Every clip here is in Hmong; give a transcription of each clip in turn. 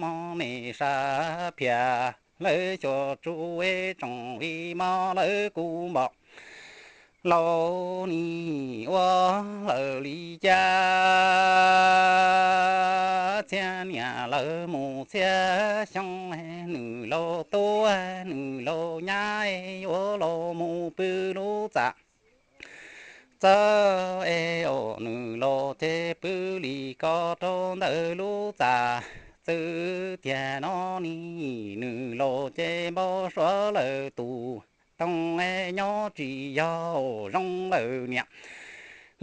mob nim sab phiab, lawv xyuas tsuj tsoom vij mob lawv kuj npom. Laus nim ua lawm li cas, txhiab niam lawv mus txhiab xyoo, nws laus tub nws laus nyab yuav los mus pw lub txaj txawb es os, nws laus ces pw li ko rau ntawm lub txaj txwb tiag no nim, nws laus ces npau suav lawm tus toog es nyob tsis yog zoo lawm niam.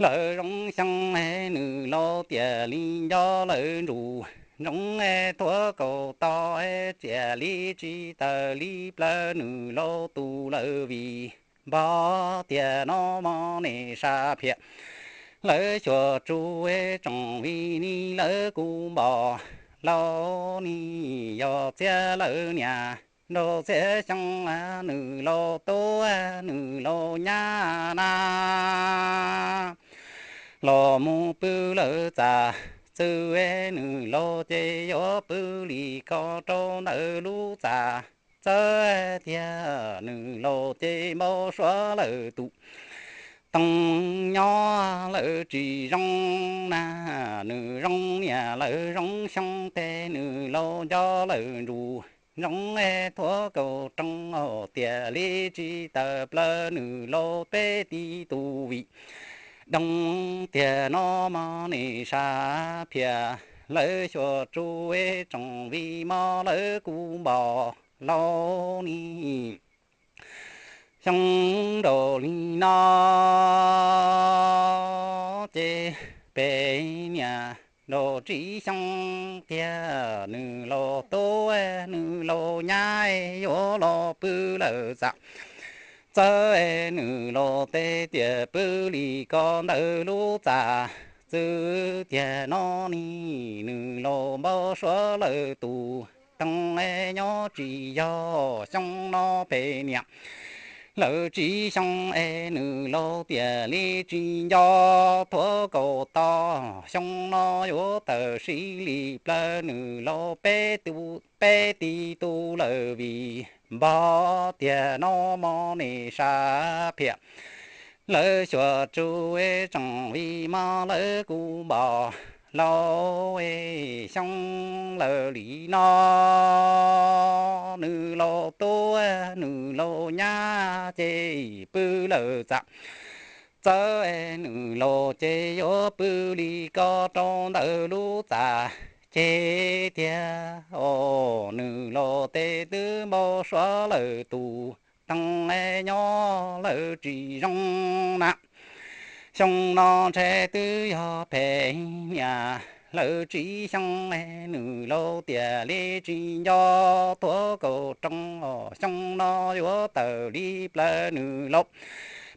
Lawv zoo xyoo es nws laus tiam li nco lawv ntsuj ntsoov es thuav kaus tog es tiam li tsis tawm li plawv nws laus tus lawm vim npog tiag no mob nim sab phiab. Lawv xyuas tsuj tsoom vij nim lawv kuj npom. Laus nim yog txhiab lawv niam nrog txhiab xyoo, nws laus tub nws laus nyab na los mus pw lawm txaj txwb, nws laus ces yuav pw li ko rau ntawm lub txaj txawb tiag, nws laus ces npau suav lawm tus toog nyob lawm tsis zoo na. Nws zoo niam lawv zoo xyoo tes nws laus nco lawm ntsuj ntsoov es thuav kaus roo os tiam li tsis tawm plawv nws laus peb tib tug vim doog tiag no mob nim sab phiab. Lawv xyuas tsuj tsoom vij mob lawv kuj npom. Laus nim xyoo nraum li no ces peb niam nraum tsib xyoo tiag, nws laus tub nws laus nyab yuav los pw lawm txaj txawb, nws laus teb tias pw li ko ntawm lub txaj txwb tiag no nim, nws laus npau suav lawm tus toog nyob tsis yog xyoo no peb niam lawv tsib xyoo es nws laus tiam li tsis nco thuav kaus tog, xyoo no yuav tawm sib li plawv nws laus peb tib tug lawm vim npog tiag no mob nim sab phiab. Lawv xyuas tsuj tsoom vij mob lawv kuj npom. Laus xyoo lawm li no, nws laus tub nws laus nyab ces pw lawm txaj txawb, nws laus ces yuav pw li ko rau ntawm lub txaj ceg tiag os, nws laus teb twb npau suav lawm tus toog nyob lawm tsis zoo na. Xyoo no ntshe twb yog peb niam lawv tsib xyoo, nws laus tiam li tsis nco thuav kaus roo os, xyoo no yuav tawm li plawv nws laus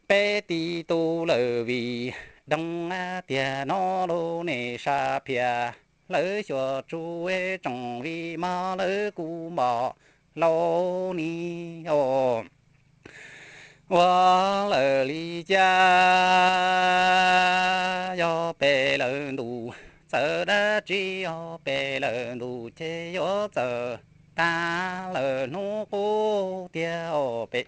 peb tib tug lawm vim doog tiag no lub nim sab phiab. Lawv xyuas tsuj tsoom vij mob lawv kuj npom. Laus nim os, ua lawm li cas yog peb lawm ntuj txawm dab tsi os, peb lawm ntuj ces yuav txawm tag lawm hnub qub tiag os, peb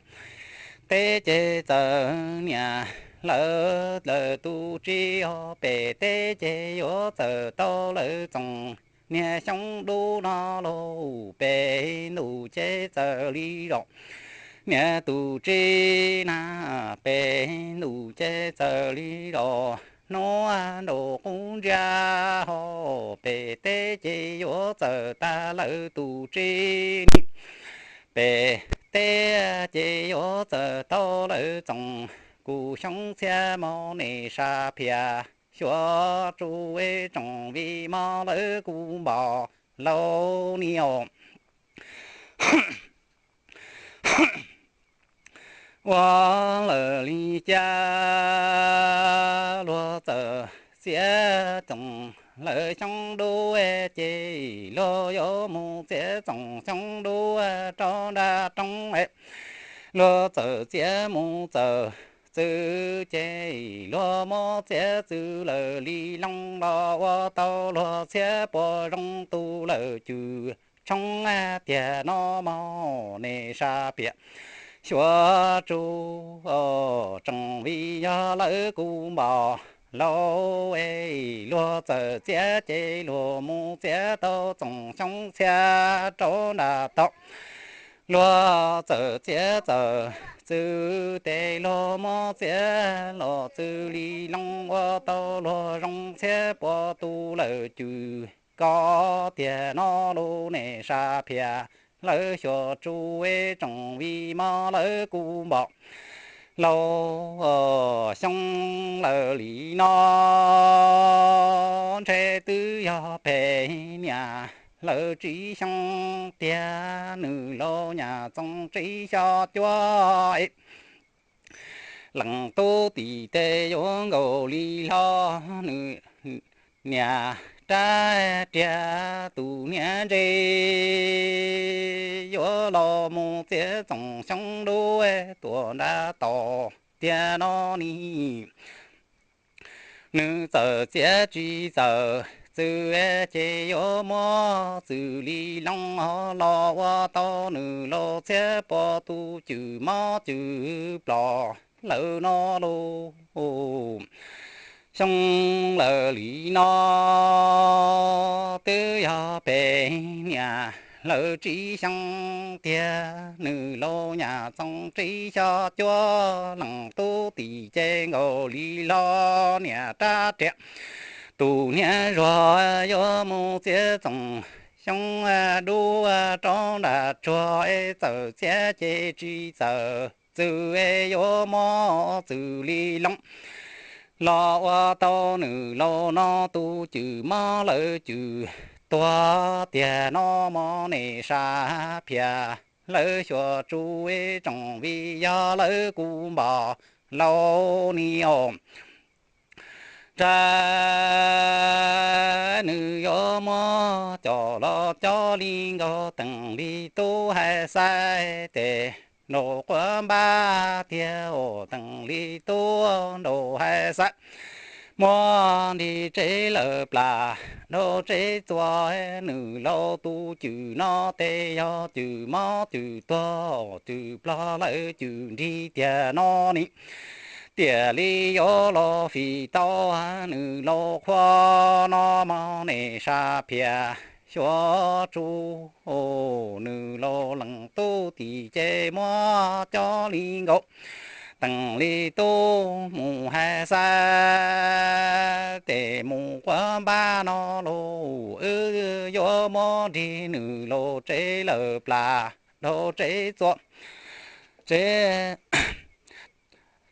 teb ces txawm niam lawv lawm tus tsib os, peb teb ces yuav txawm tau lawv txoos. Niag xyoo dub no los peb ntuj ces txawm li zos, niag tus tsib na, peb ntuj ces txawm li zos, hnub nraug qub ntsiag hos, peb teb ces yuav txawm tag lawm tus tsib ni, peb teb ces yuav txawm tau lawv txoos. Kuv xyoo txhiab mob nim sab phiab, xyuas tsuj tsoom vij mob lawv kuj npom. Laus nim os, ua lawm li cas luag txawm txiav txoos lawm xyoo dub ces luag yuav mus txiav txoos xyoo dub rau nram roob. Luag txawm txiav mus txawm txwv ces luag muab txiav txwv lawm li loo los ua tau luag txhiab puas zoo tu lawm cws. tshoob tiag no mog nej sab phiab. Xyuas tsuj tsoom vij yog lawv kuj npom laus es luag txawm txiav ces luag mus txiav tau txoom xyoob txhia rau nram tog. Luag txawm txiav txawm txwv tes luag muab txiav los txwv li loo ua tau luag zoo txhiab puas tus lawm cws ko tiag no los nej sab phiab. Lawv xyuas tsuj tsoom vij mog lawv kuj npom laus xyoo lawm li no. Ntshe twb yog pem niam lawv tsib xyoo tiag nws laus nyam txoov tsib xyo cuaj es leej tub tim tej yuav nkaus li hlo nws niam rab riam tus niam ntse yuav los mus txiav txoom xyoob dub tuaj nram tog tiag no ni. Nws txawm txiav tsis txawm txwv ces yuav muab txwv li loo ho los ua tau nws laus txhiab puas tus cwm mob cwm plos lawm no los xyoo lawm li no. Twb yog pem niam lawv tsib xyoo tiag nws laus nyam txoov tsib xyo cuaj leej tub tim ces nkaus li hlo niam rab riam tus niam zuag yuav mus txiav txoom xyoob dub rau nram tsuag es txawm txiav ces tsis txawm txwv es yuav muab txwv li loo los ua tau nws laus no tus cwm mob lawm cwm tuag tiag no mog nej sab phiab. Lawv xyuas tsuj tsoom vij yog lawv kuj npom laus ni os. Ntshe nws yuav muab coj los coj li nkaus teem li tub hais xav tes nraug quav npab tiag os teem li tub nraug hais xav muab nrig tsev lawm plas dhau tsev txua nws laus tus cwm no tes yog cwm mob cwm tuag cwm plog lawm cwm nrig tiag no ni. Tiag li yuav los fim tau nws laus qhua no mog nej sab phiab. Xyuas tsuj nws laus leej tub tim ces muab coj li nkaus teem li tub mus hais xav tes mus quav npab no los wb yuav muab nrig nws laus tsev lawm plas dhau tsev txua tsev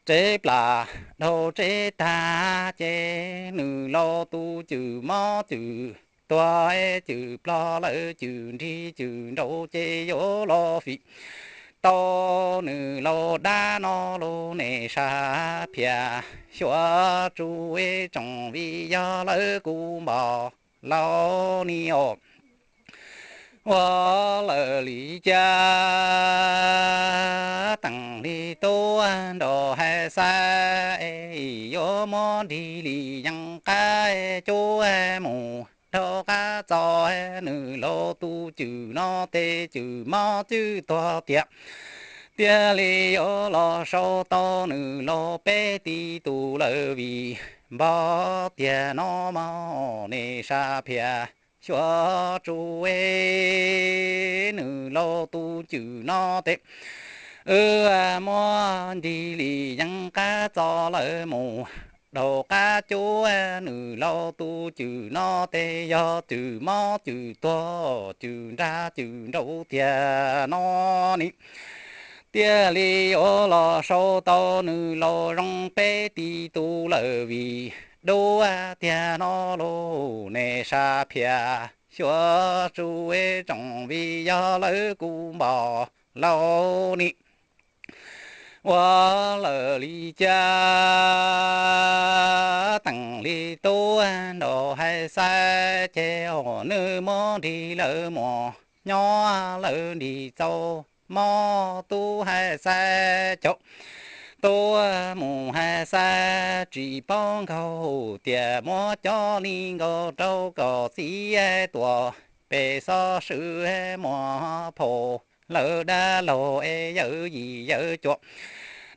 tsev plas dhau tsev tag ces nws laus tus cwm mob cwm tuag cwm plog lawm cwm nrig cwm nraug ces yuav los fim tau nws laus dab no los nej sab phiab. Xyuas tsuj tsoom vij yog lawv kuj npom laus ni os. Ua lawm li cas teem li tub nraug hais xav es yuav muab nrig li yeeb qab cub mus dhau qab txo nws laus tus cwm no tes cwm mob cwm tuag tiag. Tiag li yuav los sau tau nws laus peb tib tug lawm vim npog tiag no mog nej sab phiab. Xyuas tsuj nws laus tus cwm no tes wb muab nrig li yeeb qab txo lawm mus dhau qab cub nws laus tus cwm no tes yog cwm mob cwm tuag cwm nrag cwm nraug tiag no ni. Tiag li yuav los sau tau nws laus zoo peb tib tug lawm vim dub tiag no los nej sab phiab. Xyuas tsuj tsoom vij yog lawv kuj npom laus ni. Ua lawm li cas teem li tub nraug hais xav ces hos nws muab nrig lawm mus nyob lawm nrig txaus mob tub hais xav caum tub mus hais xav tsis paub nkaug tias muab coj li nkaus rau kom txiv tuaj pem xob swm muab phom lawv dab laug es yawm yim yawm cuas,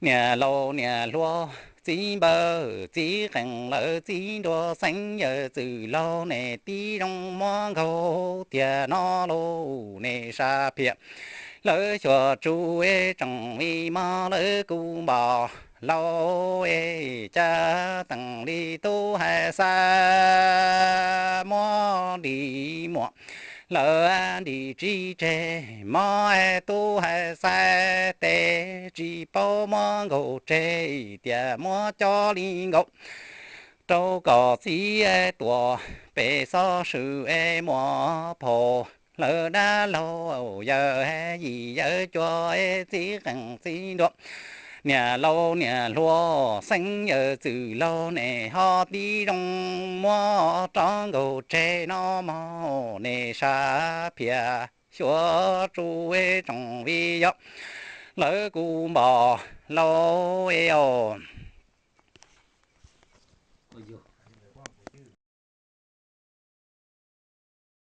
niam laus niam hluas txiv npawg txiv qeej lawv txiv nruas xeeb yawm txwm laug nej tib zoo muab nkaug tiag no lauj nej sab phiab. Lawv xyuas tsuj es tsoom li mog lawv kuj npom laus es cas teem li tub hais xav muab li muam lawv nrim tsis tseg mob es tub hais xav tes tsis paub muab nkaug tseg tias muab coj li nkaus rau kom txiv tuam pem xob swm es muab phom lawv dab laug yawm yim yawm cuas es txiv qeej txiv nruas niam laus niam hluas xeeb yawm txwm laug nej ho tib zoo muab rov nkaug tseg no mog nej sab phiab. Xyuas tsuj es tsoom li yog lawv kuj npom laus es os